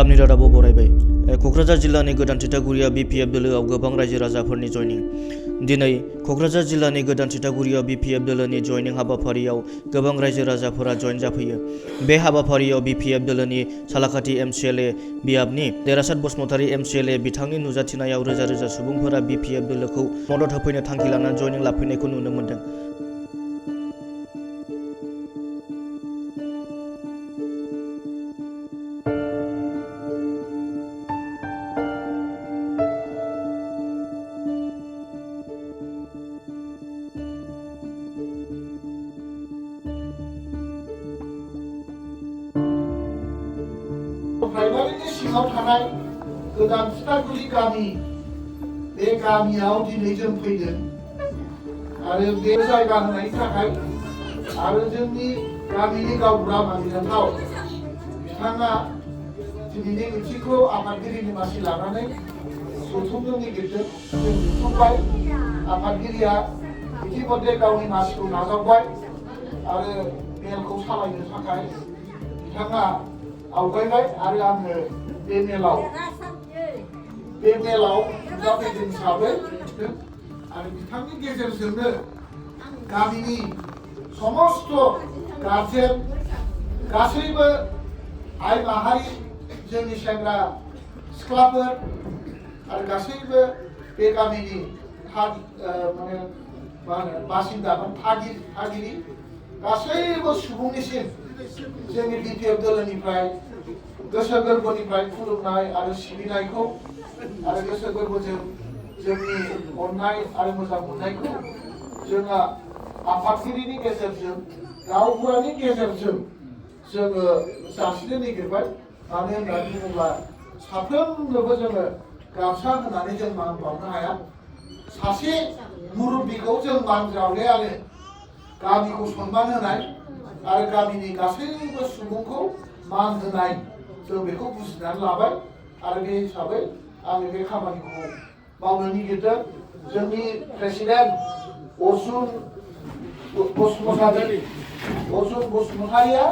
सालामनि रादाबाव बरायबाय। क'क्राझार जिल्लानि गोदान थिथागुरिया बिपिएफ दोलोआव गोबां रायजो राजाफोरनि जयनिं। दिनै क'क्राझार जिल्लानि गोदान थिथागुरियाव बिपिएफ दोलोनि जयनिं हाबाफारियाव गोबां रायजो राजाफोरा जयेन जाफैयो। बे हाबाफारियाव बिपिएफ दोलोनि सालाकाथि एमसिएलए बियाबनि देरहासात बसुमतारी एमसिएलए बिथांनि नुजाथिनायाव रोजा रोजा सुबुंफोरा बिपिएफ दोलोखौ मदद होफैनो थांखि लानानै जयनिं लाफैनायखौ नुनो मोन्दों। प्राइमारिनि सिङाव थानाय गोदान थिथागुरि गामि बे गामियाव दिनै जों फैदों आरो बे जायगा होनायनि थाखाय आरो जोंनि गामिनि गावबुरा मानिजाथाव बिथाङा दिनैनि मिथिंखौ आफादगिरिनि मासि लानानै जथुमनो नागिरदों। जों जथुमबाय, आफादगिरिया इतिमध्य गावनि मासिखौ नाजावबाय आरो मेलखौ सालायनो थाखाय बिथाङा आवगायबाय आरो आङो बे मेलाव नुजाफैदों हिसाबै आरो बिथांनि गेजेरजोंनो गामिनि समस्त गार्जेन गासैबो आइ माहारि जोंनि सेंग्रा सिख्लाफोर आरो गासैबो बे गामिनि बासिन्दा थागिरि गासैबो सुबुंनिसिम जोंनि बिपिएफ दोलोनिफ्राय गोसो गोरबोनिफ्राय खुलुमनाय आरो सिबिनायखौ आरो गोसो गोरबोजों जोंनि अननाय आरो मोजां मोननायखौ जोङो आफादगिरिनि गेजेरजों गावबुरानि गेजेरजों जोङो जासिनो नागिरबाय। मानो होननानै बुङोब्ला साफ्रोमनोबो जोङो गामसा होनानै जों मान बावनो हाया। सासे मुरब्बीखौ जों मान जावनायानो गामिखौ सनमान होनाय आरो गामिनि गासैबो सुबुंखौ मान होनाय जों बेखौ बुजिनानै लाबाय आरो बे हिसाबै आङो बे खामानिखौ मावनो नागिरदों। जोंनि प्रेसिडेन्ट अर्जुन बसुमतारिया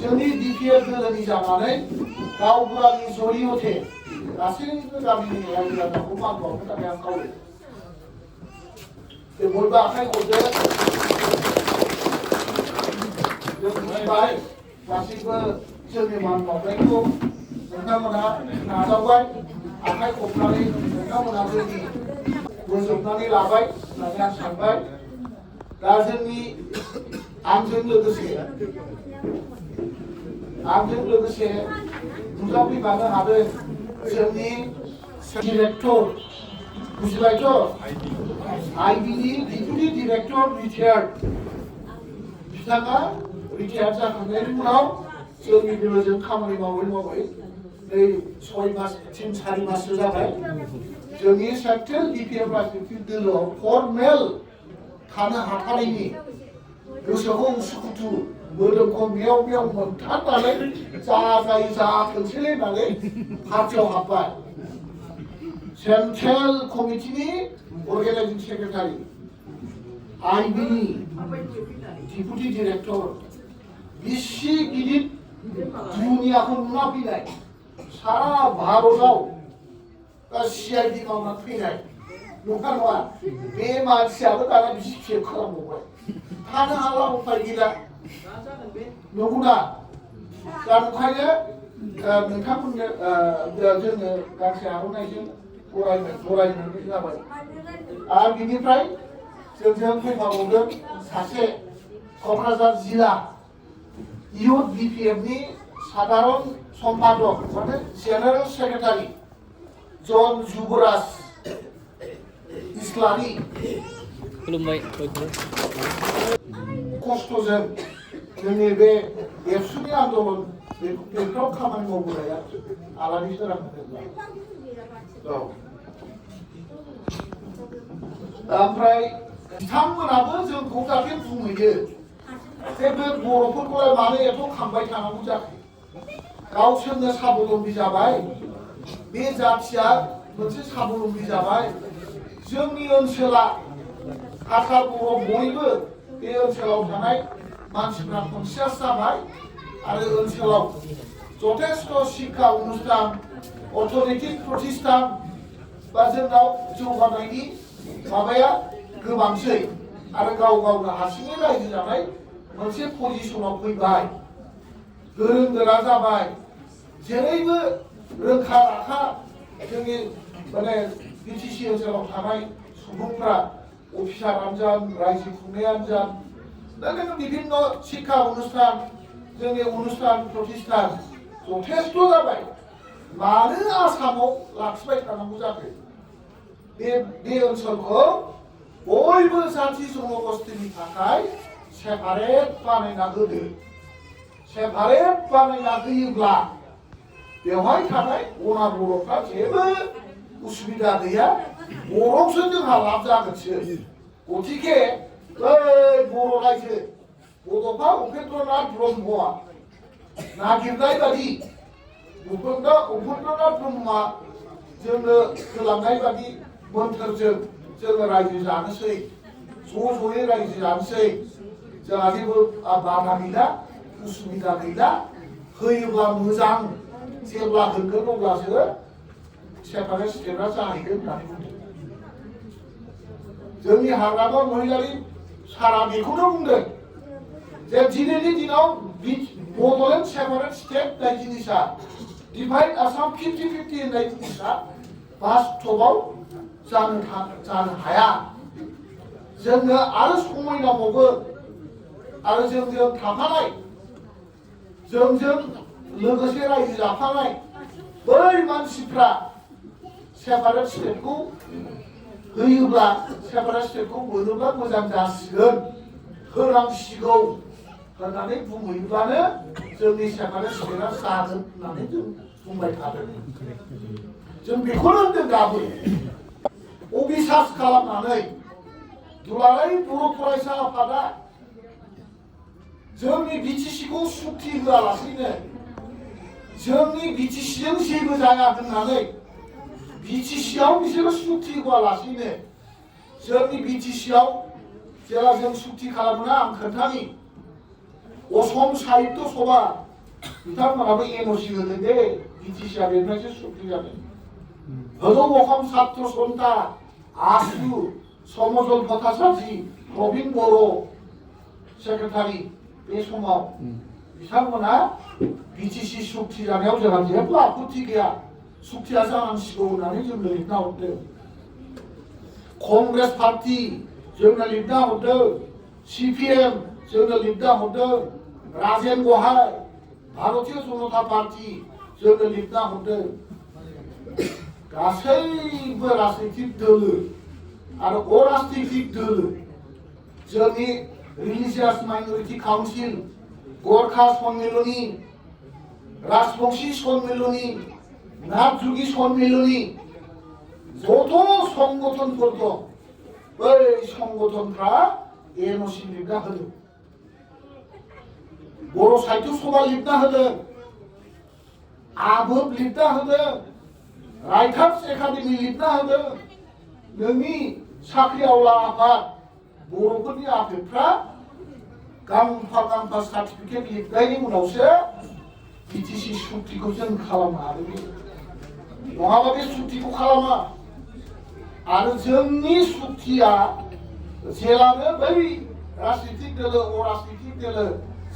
जोंनि बिपिएफ दोलोनि जानानै गावबुरानि जरियथे गासैबो गामिनि रायजो राजाखौ मान बावनो थाखाय आं खावलायो। बे बयबो आखाइ खबदो। गासैबो जोंनि मान बावनायखौ नोंथांमोनहा नाजावबाय, आखाइ खबनानै नोंथांमोनहा जोंनि बोजबनानै लाबाय होननानै आं सानबाय। दा जोंनि आंजों लोगोसे नुजाफैफानो हादों जोंनि डिरेक्टर, बुजिबायथ', आइबिनि डिपुटि डिरेक्टर रिटायार्ड बिथाङा रिटायार जाखांनायनि उनाव जोंनि दोलोजों खामानि मावै नै 6 मास 3-4 माससो जाबाय। जोंनि सेन्ट्रेल बिपिएफ राजनितिक दोलोआव फर्मेल थानो हाथारैनि गोसोखौ उसुखुथु मोदोमखौ मेव मेव मोनथारनानै जाजायो जाथोंसैलै होननानै पार्टियाव हाबबाय। सेन्ट्रेल कमिटिनि अर्गानाइजिं सेक्रेटारि, आइबिनि डिपुटि डिरेक्टर, बिसि गिदिर दुनियाखौ नुना फैनाय, सारा भारतआव सिआइडि मावनानै फैनाय नङा नङा, बे मानसियाबो दाना बिसि खालामबावबाय। थानो हाला, उपाय गैला, नंगौना? दा ओंखायनो नोंथांमोननो जोङो गांसे आर'नाइजों बरायनानै जाबाय। आरो बिनिफ्राय जोंजों फैफाबावदों सासे क'क्राझार जिल्ला इउथ बिपिएफनि साधारन सम्पादक माने जेनेरेल सेक्रेटारि जन जुबराज इस्लारि। खस्थ'जों जोंनि बे एबसुनि आन्दलन बेफोराव खामानि मावबोनाया आलारि सोरां होनोब्ला ओमफ्राय बिथांमोनाबो जोंखौ जाहाथे बुंहैयो जे बे बर'फोरखौलाय मानो एथ' खांबाय थानांगौ जाखो, गावसोरनो साबलम्बी जाबाय, बे जाथिया मोनसे साबलम्बी जाबाय। जोंनि ओनसोला हारसा बर' बयबो बे ओनसोलाव थानाय मानसिफ्रा कनसियास जाबाय आरो ओनसोलाव যথেষ্ট শিক্ষা অনুষ্ঠান অর্থনৈতিক প্রতিষ্ঠান बा जोंनाव जौगानायनि माबाया गोबांसै आरो गाव गावनो हारसिङै रायजो जानाय मोनसे पजिशनाव फैबाय गोरों गोरा जाबाय जेरैबो रोंखा राखा जोंनि माने बिटिसि ओनसोलाव थानाय सुबुंफ्रा अफिसारानो जा रायजो खुंनायानो जा बेबायदिनो বিভিন্ন শিক্ষা অনুষ্ঠান जोंनि অনুষ্ঠাन प्रतिष्ठान যথेষ্ট जाबाय मानो आसामाव लाखिबाय थानांगौ जाखो बे ओनसोलखौ बयबो जाथि जनगोष्ठीनि थाखाय सेपारेट बानायना होदो सेपारेट बानायना होयोब्ला बेवहाय थानाय अना बर'फ्रा जेबो उसुबिदा गैया बर'सो जोंहा लाब जागोनसो गतिके बर' रायजो बड'फा उपेन्द्रनाथ ब्रह्मआ नागिरनाय बादि उपेन्द्रनाथ ब्रह्मआ जोंनो होलांनाय बादि मोन्थोरजों जोङो रायजो जानोसै ज'यै रायजो जानोसै जोंहा जेबो बाधा गैला उसुबिदा गैला होयोब्ला मोजां जेब्ला होगोन अब्लासो सेपारेट स्टेटआ जाहैगोन होननानै बुंदों जोंनि हाग्रामा महिलारि सारा बेखौनो बुंदों जे दिनैनि दिनाव बड'लेण्ड सेपारेट स्टेट होननाय जिनिसा डिभाइड आसाम 50-50 होननाय जिनिसा बास्तबाव जानो हाया जोंनो आरो समय नांबावगोन आरो जोंजों थाफानाय जोंजों लोगोसे रायजो जाफानाय बै मानसिफ्रा सेपारेट स्टेटखौ होयोब्ला सेपारेट स्टेटखौ मोनोब्ला मोजां जासिगोन होनांसिगौ होननानै बुंहैब्लानो जोंनि सेपारेट स्टेटआ जागोन होननानै जों बुंबाय थादों जों बेखौनो होनदों दाबो अबिसास खालामनानै दुलाराय बर' फरायसा आफादा जोंनि बिटिसिखौ सुक्ति होआलासेनो जोंनि बिटिसिजों जेबो जाया होननानै बिटिसिआव बिसोरो सुक्ति होआलासेनो जोंनि बिटिसिआव जेला जों सुक्ति खालामोना आं खोन्थानि असम साहित्य सभा बिथांमोनाबो एनअसि होदों दे बिटिसिआ बेनिफ्रायसो सुक्ति जादों होदों अखम छात्र सन्था आसु समजल भट्टाचार्य प्रबिन बर' सेक्रेटारि बे समाव बिथांमोना बिटिसि सुक्ति जानायाव जोंहा जेबो आपत्ति गैया सुक्तिया जानांसिगौ होननानै जोंनो लिरना हरदों कंग्रेस पार्टी जोंनो लिरना हरदों सिपिएम जोंनो लिरना हरदों राजेन गहाय भारतीय जनता पार्टी जोंनो लिरना हरदों गासैबो राजनैतिक दोलो आरो अराजनैतिक दोलो जोंनि रिलिजियास माइनरिटी काउन्सिल गरखा सन्मेलनी राजबंशी सन्मेलनी नाथजुगी सन्मेलनी जत संगठनफोर दं बै संगठनफ्रा एनअसि लिरना होदों बर' साहित्य सभा लिरना होदों आबोब लिरना होदों राइटार्स एकाडेमि लिरना होदों नोंनि साख्रिआवला आफाद बर'फोरनि आफादफ्रा गांफा सार्टिफिकेट लिरनायनि उनावसो बिटिसि सुक्तिखौ जों खालामनो हादों नङाबा बे सुक्तिखौ खालामा आरो जोंनि सुक्तिया जेलानो बै राजनैतिक दोलो अराजनैतिक दोलो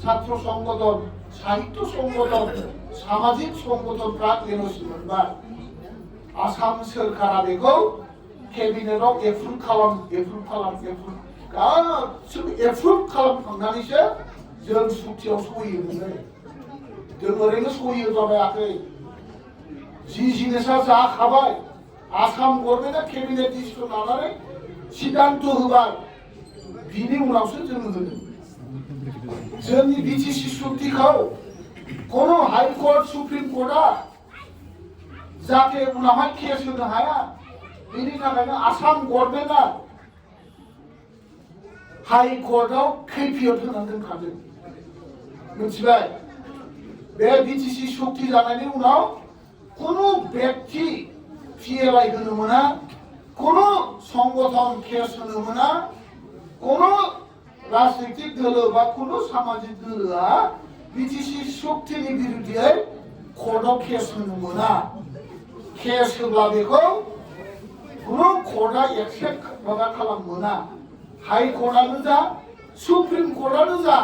छात्र संगठन साहित्य संगठन सामाजिक संगठनफ्रा एनअसि मोनबाय आसाम सोरखारा बेखौ केबिनेटआव एप्रुभ गासिबो एप्रुभ खालामखांनानैसो जों सुक्तियाव सहियो मोनो जों ओरैनो सहियो जाबायाखै जि जिनिसा जाखाबाय आसाम गभर्नमेन्टआ केबिनेट डिसिसन लानानै सिद्धान्त होबाय बिनि उनावसो जों होदों जोंनि बिटिसि सुक्तिखौ कोनो हाइकर्ट सुप्रिम कर्टआ जाहाथे उनावहाय केस होनो हाया बेनि थाखायनो आसाम गभर्नमेन्टआ हाइकर्टआव खैफियत होनानै दोनखादों मिथिबाय बे बिटिसि सुक्ति जानायनि उनाव कोनो व्यक्ति पिएलआइ होनो मोना कोनो संगठन केस होनो मोना कोनो राजनैतिक दोलो बा कोनो सामाजिक दोलोआ बिटिसि सुक्तिनि बिरुद्धै 코र्टआव केस होनो मोना केस होब्ला बेखौ खुनु कर्टआ एक्सेप्ट माबा खालाम मोना हाई कर्टआनो जा सुप्रिम कर्टआनो जा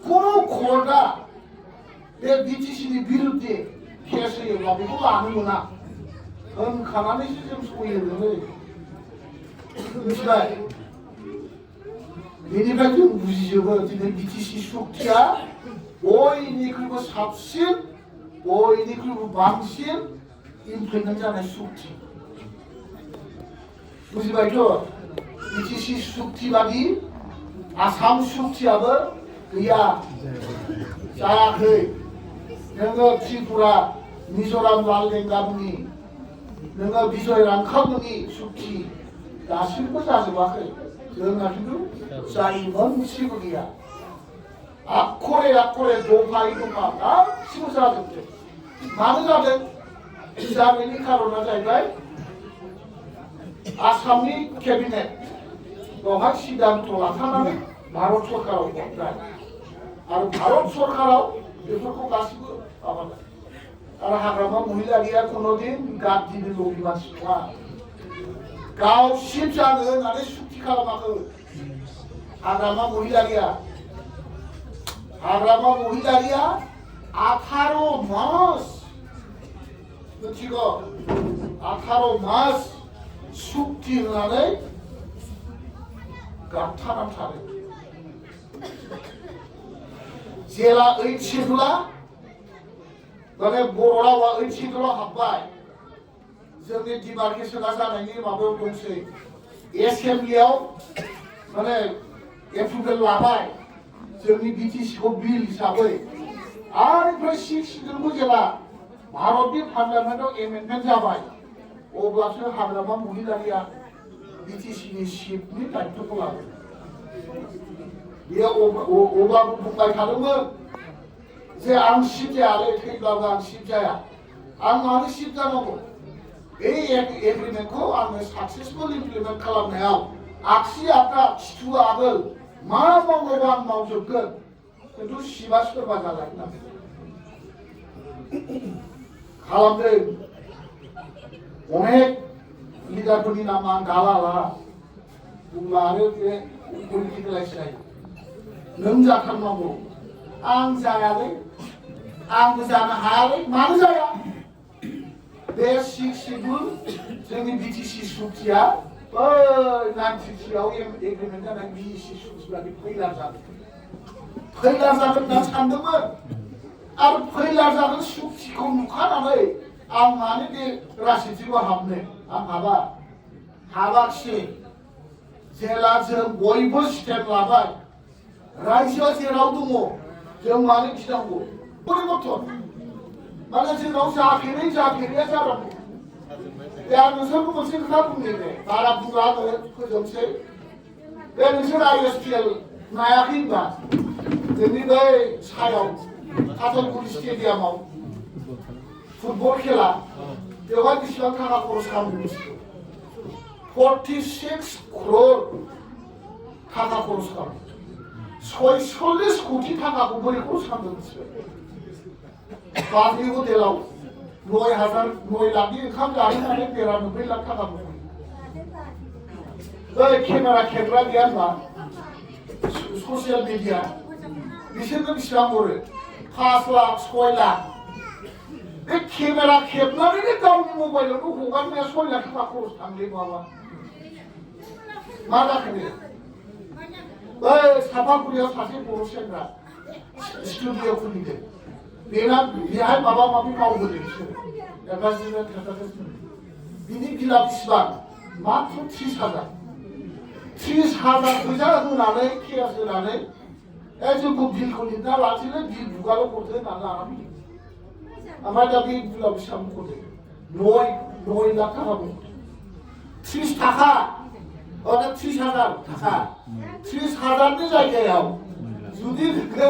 खुनु कर्टआ बे बिटिसिनि बिरुद्धे केस होयोब्ला बेखौ लानो मोना होनखानानैसो जों सलियोलै मिथिबाय बेनिफ्राय जों बुजिजोबो दिनै बिटिसि सुक्तिया बयनिख्रुइबो साबसिन बयनिख्रुइबो बांसिन इमप्लिमेन्ट जानाय सुक्ति बुजिबायथ' बिटिसि सुक्ति बादि आसाम सुक्तियाबो गैया जायाखै नोङो त्रिपुरा मिज'राम लालदेंगामोननि नोङो बिजय रांखालमोननि सुक्ति दासिमबो जाजोबाखै जोंना खिन्थु जाय मोनसेबो गैया आखरे आखरे दफायै दफा गासिबो जाजोबदों मानो जादों जानायनि खारना जाहैबाय आसामनि केबिनेट बेवहाय सिद्धान्त लाखानानै भारत सरकाराव हरबाय आरो भारत सरकाराव बेफोरखौ गासिबो माबाबाय आरो हाग्रामा महिलारिया कुनुदिन गाद दिनो लबि मानसि नङा गाव सिफ जानो होननानै सुक्ति खालामाखै हाग्रामा महिलारिया 18 मास मिथिगौ 18 मास सुक्ति होनानै गाबथानानै थादों जेला 8 सिडुला माने बर' रावा 8 सिडुलाव हाबबाय जोंनि डिमार्केसना जानायनि माबायाव दंसै एसेम्बलियाव माने एप्रुभेल लाबाय जोंनि बिटिसिखौ बिल हिसाबै आरो ओमफ्राय 6 सिडुलखौ जेला भारतनि पार्लियामेन्टआव एमेन्डमेन्ट जाबाय अब्लासो हाग्रामा महिलारिया बिटिसिनि चिफनि दायित्वखौ लादों बेयो अब्लाबो बुंबाय थादोंमोन जे आं चिफ जायालै थैब्लाबो आं चिफ जाया आं मानो चिफ जानांगौ बे एग्रिमेन्टखौ आङो साक्सेसफुल इमप्लिमेन्ट खालामनायाव आगसि आगदा खिथु आगोल मा मावनांगौ आं मावजोबगोन खिन्थु चिफआ सोरबा जालायना खालामदों अनेक लिडारफोरनि नाम आं गालाला बुंब्ला आरो बे पलिटिकेलाइज जायो नों जाथारनांगौ आं जायालै आंबो जानो हायालै मानो जाया बे 6 सिडुल जोंनि बिटिसि सुक्तिया बै 93 आव एग्रिमेन्ट जानाय बिटिसि सुक्तिबादि फैलार जागोन होनना सानदोंमोन आरो फैलार जागोन सुक्तिखौ नुखानानै आं मानो बे राजनितिखौ हाबनो आं हाबाखिसै जेला जों बयबो स्टेप लाबाय रायजोआ जेराव दङ जों मानो गिनांगौ परिबर्तन माने जोंनाव जाफेरै जाफेरैया जानांगौ बे आं नोंसोरखौ मोनसे खोथा बुंनि दे बारा बुंला आङो फोजोबसै बे नोंसोर ISPL नायाखै होनबा जोंनि बै सायाव काजलगुरि स्टेडियामाव फुटबल खेला बेवहाय बेसेबां थाखा खरस खालामदों 46 crore थाखा खरस खालामदों 46 कोटी थाखाखौ बोरै खरस खालामदों मिथिबाय बाजै हटेलाव 9 लाखनि ओंखाम जाहोनानै 90 लाख थाखा मोनो बै केमेरा खेबग्रा गैया होनबा ससियेल मिडिया बिसोरनो बेसेबां हरो 5 लाख 6 लाख बे केमेरा खेबनानैनो गावनि मबाइलावनो हगारनाया 6 लाख थाखा खरस थांलै माबा मा जाखो बे बै सापागुरियाव सासे बर' सेंग्रा स्टुडिअ खुलिदों बेना बेहाय माबा माबि मावबोदों बिसोरो एडभार्टाइजमेन्ट बिनि बिला बेसेबां मात्र 30,000 फैसा होनानै केस होनानै जोंखौ बिलखौ लिरना लासैनो बिल बुगाल' हरदो होननानै लानानै ओमफ्राय दा बे बिला बेसेबां हरदों 9 लाख थाखा हरदों 30 थाखा 30,000 थाखा 30,000नि जायगायाव जुदि नोङो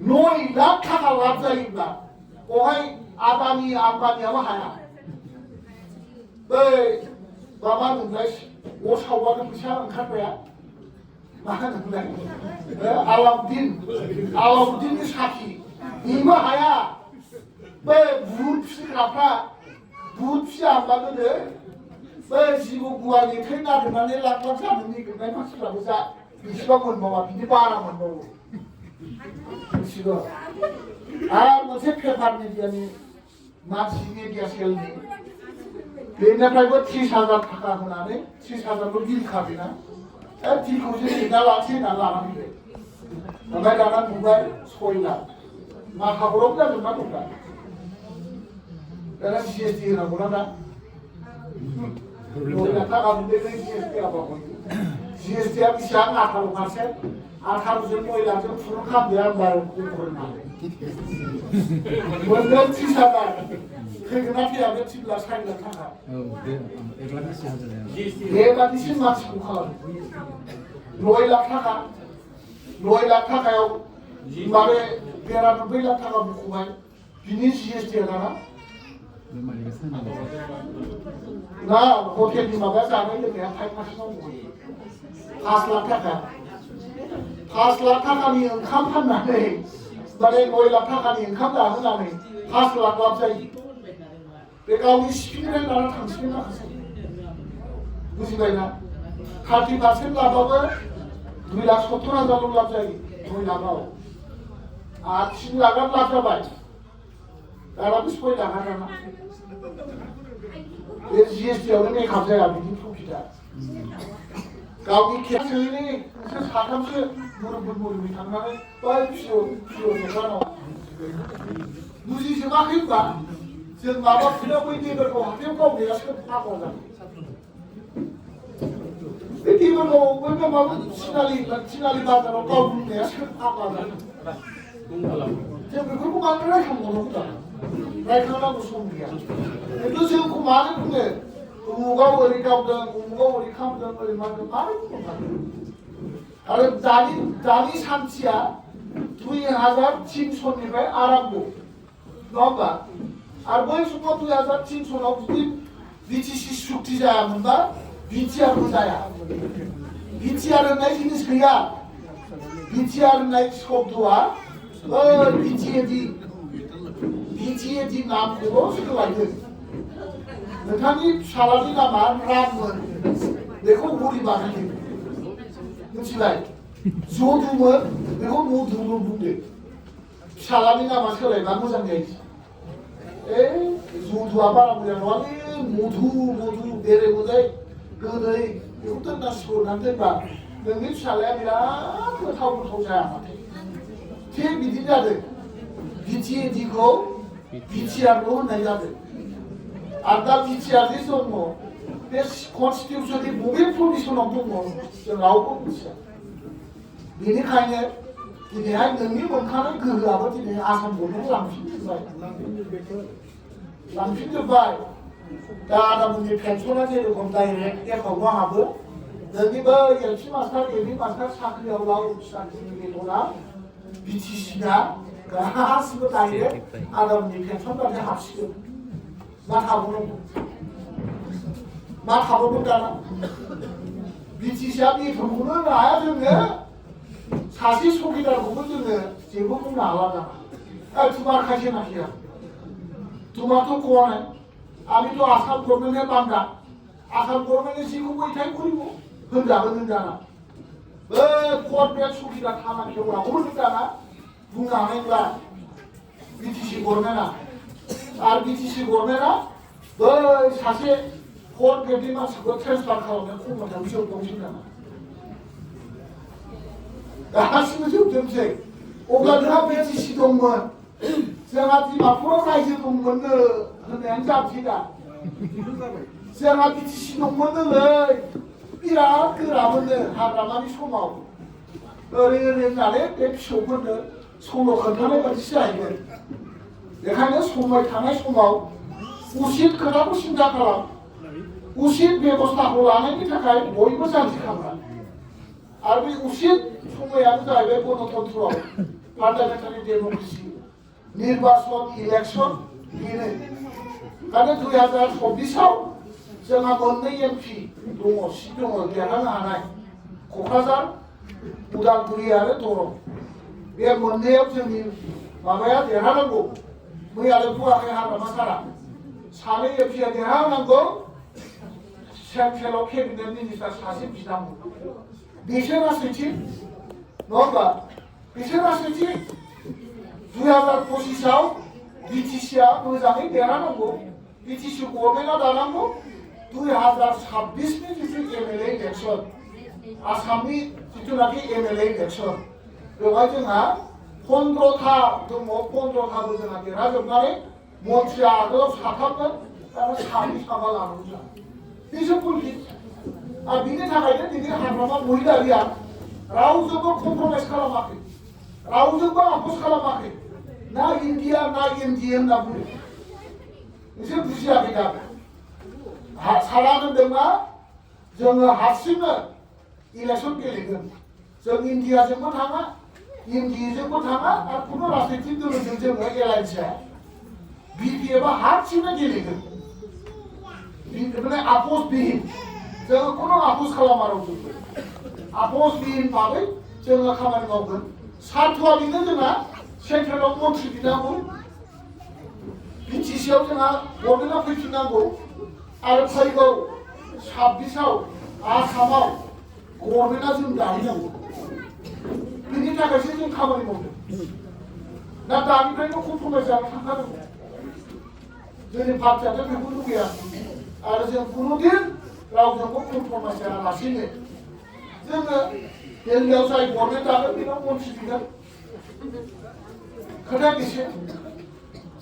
9 लाख थाखा लाब जायोब्ला बेवहाय आदानि आम्बानियाबो हाया बै माबा होनोमोनलाय अर सावबानो फैसा ओंखारबाया मा होनोमोनलाय आलाउद्दिननि साखि बेबो हाया बै बुहुद फिसिग्राफ्रा बुहुद फिसिया होमबा गोदो बै जिबौ गुवारनि थै नागिरनानै लाख लाख जानो नागिरनाय मानसिफ्राबो जा बिसिबां मोनबावा बिदि बारा मोनबावो मिथिगौ आरो मोनसे पेपार मिडियानि मानसि मिडिया सेलनि बेनिफ्रायबो 30,000 थाखा होनानै 30,000 बिल खाबेना दिलखौ जों लिरना लानोसै होननानै लानानै फैबाय ओमफ्राय दाना नुबाय 6 लाख माथा खर'बो जाजोबना दं दा दाना GST होनांगौना दा 9 लाख थाखा मोनदों GST आबाद GST आ बेसेबां 18%, 18जों 9 लाखजों फुरुं खालामदो आं बार बुंहरना मोनदों 30,000 फैगोन ना फैया बे 3 लाख 4 लाख थाखा बेबादिसो मानसिखौ खालामो 9 लाख थाखा 9 लाख थाखायाव माबे 92 लाख थाखा बुखुबाय बिनि GST आ दाना ना हटेलनि माबा जानाय लोंनाया 5% नांगौ 5 लाख थाखा 5 लाख थाखानि ओंखाम फाननानै माने 9 लाख थाखानि ओंखाम जाहोनानै 5 लाख लाब जायो बे गावनि सिपिनिफ्राय दाना थांसिगोन माखासे बुजिबायना 30% लाबाबो 2,70,000 लाब जायो 9 लाखआव आरो 3 लाखआ लाब जाबाय दाना बे 6 लाखआ दाना बे GST आवनो मेकआप जाया बिदि प्रफिटआ गावनि खेबसेयैनो नोंसोर साथामसो मुरुबि थांनानै बै फिअ दखानाव बुजिजोबाखै होनबा जों माबा फुनायाव बै दैफोरखौ हाथायाव गावनाया सोर फाग्ला जागोन बे दैफोरखौ बै माबा थिनालि बाजाराव गावनाया सोर फाग्ला जागोन जों बेफोरखौ मानो रायखांबावनांगौ दा रायखांनांगौ सम गैया खिन्थु जोंखौ मानो बुङो उमुगाव ओरै गावदों उमुगाव ओरै खालामदों ओरै मादों मानो बुंदों आरो दानि सान्थिया 2,300निफ्राय आराम्भ नङा होमबा आरो बै समाव 2,300आव जुदि BTC सुक्ति जायामोनबा बिटिआरबो जाया बिटिआर होननाय जिनिस गैया बिटिआर होननाय शब्दआ बिटिएडि नामखौल' सोलायदों नोंथांनि फिसालानि नामा राममोन बेखौ हरि बानायदों मिथिबाय जदुमोन बेखौ मधुल' बुंदों फिसालानि नामा सोलायबा मोजां जायो जदुआ बारा मोजां नङालै मधु बेरे मोदै गोदै बेखौ दोननांसिगौ होननानै दोनबा नोंनि फिसालाया बिराद गोथाव जाया माथो थिग बिदि जादों बिटिएडिखौ बिटिआरल' होननाय जादों आरो दा बिटिआरनि दङ बे कनस्टिटिउसननि बबे प्रभिजनाव दङ जों रावबो मिथिया बेनिखायनो दिनैहाय नोंनि मोनखानाय गोहोआबो दिनै आसाम गभर्नमेन्ट लांफिनजोब्बाय दा आदामोननि पेन्सना जेरखम डाइरेक्ट एकाउन्टआव हाबो नोंनि बै एलपि मास्टार एमइ मास्टार साख्रियाव लाव साख्रिनि बेथना बिटिसिना गासिबो डाइरेक्ट आदामोननि पेन्सन बादि हाबसिगोन मा थाबावदों दाना बिटिसिआ बेथनखौनो होनो हाया जोङो सासे चौकिदारखौबो जोङो जेबो बुंनो हाला दाना तुम्हार खायसे नाखिया तुम्हार तो कौन है আমি তো আসাম গভর্নমেন্টের বান্দা আসাম গভর্নমেন্টের जिखौ बैथाय करिबो होनजागोन नों दाना बै कर्टमेट चौकिदार थाना खेवग्राखौबो नों दाना बुंनो हानाय नंला बिटिसि गभर्नमेन्टआ आरो बिटिसि गभर्नमेन्टआ बै सासे कर्टमेटनि मानसिखौ ट्रेन्सफार खालामनो खमथायाव जोबबावसै दाना गासिबो जोबजोबसै अब्ला नोंहा बिटिसि दंमोन जोंहा डिमापुराव रायजो दंमोननो होननायानो जाबसै दा जोंहा बिटिसि दंमोननोलै बिराद गोरामोननो हाग्रामानि समाव ओरै होननानै बे फिसौफोरनो सल' खोन्थानाय बायदिसो जाहैगोन बेखायनो समय थानाय समाव उचित खोथाखौ सिन्था खालाम उचित बेबस्थाखौ लानायनि थाखाय बयबो जानजि खालामग्रा आरो बे उचित समायानो जाहैबाय गणतन्त्रआव पार्लियामेन्टारि डेम'क्रेसि निर्वाचन इलेक्सन बेनो आरो 2024आव जोंहा मोननै एमपि दङ सिट दङ देरहानो हानाय क'क्राझार उदालगुरि आरो दरं बे मोननैयाव जोंनि माबाया देरहानांगौ मैयालाय बुङाखै हाग्रामा सारा सानै एपिया देरहानांगौ सेन्ट्रेलाव केबिनेट मिनिस्टार सासे बिनांगौ बेसो राजनिति नङा होमबा बेसो राजनिति 2025आव बिटिसिआ मोजाङै देरहानांगौ बिटिसि गभर्नमेन्टआ दानांगौ 2026नि जितु एमएलए इलेक्सन आसामनि जितुनाखि एमएलए इलेक्सन बेवहाय जोंहा 15था दङ 15थाबो जोंहा देरहाजोबनानै मन्थ्रिया आगोलाव साथाममोन दाना साब्रै साबा लानांगौ जोंहा बेसो पलिटिक्स आरो बिनि थाखायनो दिनै हाग्रामा महिलारिया रावजोंबो कमप्रमाइज खालामाखै रावजोंबो आफस खालामाखै ना इन्डिया ना एनडिए होनना बुङो नोंसोर बुजियाखै दा सारा होनदोंना जोङो हारसिंनो इलेक्सन गेलेगोन जों इन्डियाजोंबो थाङा एनडिएजोंबो थाङा आरो कुनु राजनितिक दलजों जोङो एलायन्स जाया बिपिएफआ हारसिंनो गेलेगोन माने आफस बिहीन जोङो कुनु आफस खालामा रावजोंबो आफस बिहीन भाबै जोङो खामानि मावगोन सार्थआ बेनो जोंहा सेन्ट्रेलाव मन्थ्रि बिनांगौ बिटिसिआव जोंहा गभर्नमेन्टआ फैफिननांगौ आरो फैगौ 26आव आसामाव गभर्नमेन्टआ जों दाहैनांगौ बिनि थाखायसो जों खामानि मावदों दा दानिफ्रायनो कमप्रमाइज जानो थांखादों जोंनि पार्टियाथ' बेखौ लुगैया आरो जों कुनुदिन रावजोंबो कमप्रमाइज जायालासेनो जोङो दिल्लीयाव जाय गभर्नमेन्ट दागोन बेनाव मन्थ्रि बिगोन खोथाया बेसे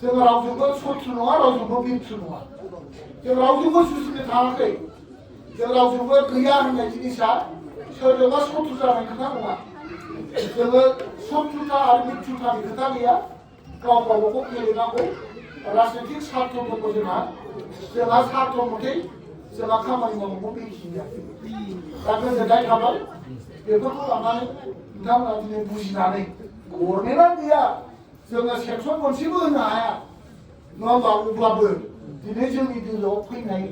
जों रावजोंबो शत्रु नङा रावजोंबो मित्रु नङा जों रावजोंबो जुजिनो थाङाखै जों रावजोंबो गैया होननाय जिनिसा सोरजोंबा शत्रु जानाय खोथा नङा जोङो शत्रुता आरो मित्रुतानि खोथा गैया गाव गावबागाव गेलेनांगौ राजनितिक स्वार्थ दङ जोंहा स्वार्थ मथे जोंहा खामानि मावनांगौ बेखिनिया दा गोजोननाय थाबाय बेफोरखौ लानानै नोंथांमोना दिनै बुजिनानै गभर्नमेन्टआ गैया जोङो सेक्सन मोनसेबो होनो हाया नङा होमबा अब्लाबो दिनै जोंनि दिनाव फैनाय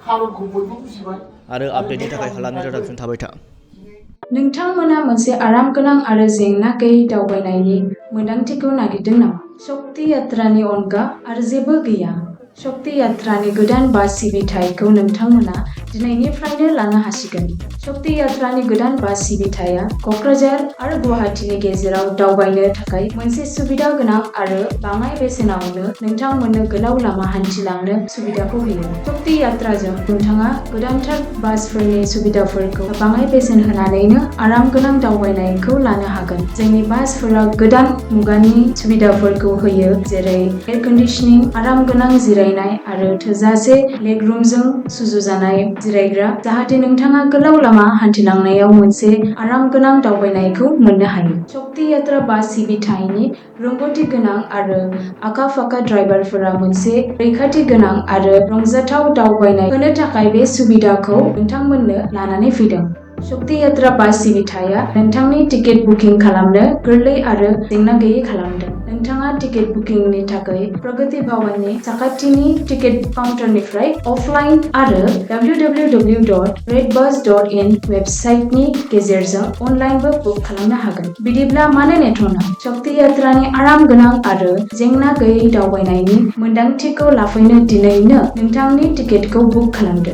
खारनखौ बयबो बुजिबाय आरो आपडेटनि थाखाय हालामनि रादाबजों थाबाय था नोंथांमोना मोनसे आरामगोनां आरो जेंना गैयै दावबायनायनि मोन्दांथिखौ नागिरदों नामा? शक्ति यात्रानि अनगा आरो जेबो गैया। शक्ति यात्रानि गोदान बास सिबिथायखौ नोंथांमोना दिनैनिफ्रायनो लानो हासिगोन। शक्ति यात्रानि गोदान बास सिबिथाया क'क्राझार आरो गुवाहाटीनि गेजेराव दावबायनो थाखाय मोनसे सुबिदा गोनां आरो बाङाय बेसेनावनो नोंथांमोननो गोलाव लामा हान्थिलांनो सुबिदाखौ होयो। शक्ति यात्राजों नोंथाङा गोदानथार बासफोरनि सुबिदाफोरखौ बाङाय बेसेन होनानैनो आरामगोनां दावबायनायखौ लानो हागोन। जोंनि बासफोरा गोदान मुगानि सुबिदाफोरखौ होयो जेरै एयार कन्डिशनिं, आरामगोनां जिरायनाय आरो थोजासे लेगरुमजों सुजुजानाय जिरायग्रा जाहाथे नोंथाङा गोलाव लामा हान्थिलांनायाव मोनसे आरामगोनां दावबायनायखौ मोननो हायो। शक्ति यात्रा बास सिबिथायनि रोंग'थि गोनां आरो आखा-फाखा ड्राइभारफोरा मोनसे रैखाथि गोनां आरो रंजाथाव दावबायनाय होनो थाखाय बे सुबिदाखौ नोंथांमोननो लानानै फैदों। शक्ति यात्रा बास सिबिथाया नोंथांनि टिकेट बुकिं खालामनो गोरलै आरो जेंना गैयै खालामदों। नोंथाङा टिकेट बुकिंनि थाखाय प्रगति भवननि साखाथिनि टिकेट काउन्टारनिफ्राय अफलाइन आरो www.redbus.in वेबसाइटनि गेजेरजों अनलाइनबो बुक खालामनो हागोन। बिदिब्ला मानो नेथ'नो? शक्ति यात्रानि आरामगोनां आरो जेंना गैयै दावबायनायनि मोन्दांथिखौ लाफैनो दिनैनो नोंथांनि टिकेटखौ बुक खालामदो।